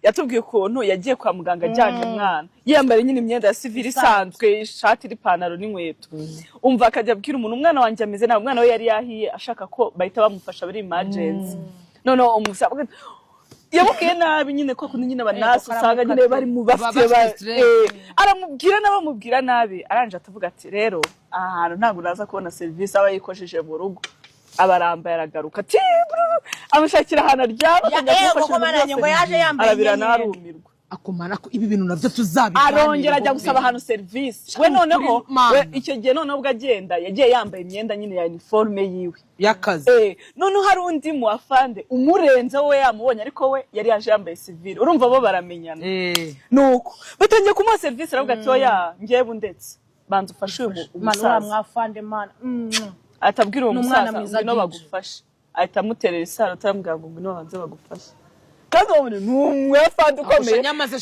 Yatubwiye ukuntu yagiye kwa muganga ajyanye umwana, yambaye nyine imyenda ya sivili isanzwe, ishati n'ipantaro n'inkweto. Umva, akajya abwira umuntu: "Umwana wanjye ameze nabi." Umwana we yari yahiye, ashaka ko bahita bamufasha bari emergency. Noneho umusaza yamubwiye nabi nyine, ko kundi nyine abanasi usanga nyine bari mu bafite bafite stress. Aramubwira nabi, amubwira nabi, arangije atavuga ati: "Rero aha hantu ntabwo naza kubona serivisi, aba yikojeje mu rugo." Abarambaye, aragaruka ati "Brr," amushakira ahantu aryama, akajya Yego, kumufasha ko ibintu Mana, byose. ngo yaje yambaye Arabira, imyenda. narumirwa. Akumara ko ibi bintu nabyo tuzabiganiraho. Arongera ajya gusaba ahantu serivisi we. Noneho Mana. we icyo gihe noneho ubwo agenda, yagiye yambaye imyenda nyine ya uniforme yiwe y'akazi. Noneho hari undi mu afande umurenze we yamubonye, ariko we yari yaje yambaye sivile. Urumva bo baramenyana. Nuko batangiye kumuha serivisi, aravuga ati: "Oya, ngewe ndetse banza ufashe uyu Mana, uriya umusaza." mwafande, Mana. Ahita abwira uwo Ni umwana musaza: mwiza, "Ngwino Gigi. bagufashe." Ahita amuterera isaro, atamubwira ngo: "Ngwino babanze bagufashe." Kandi uwo muntu ni umwafande ukomeye. Nyamaze.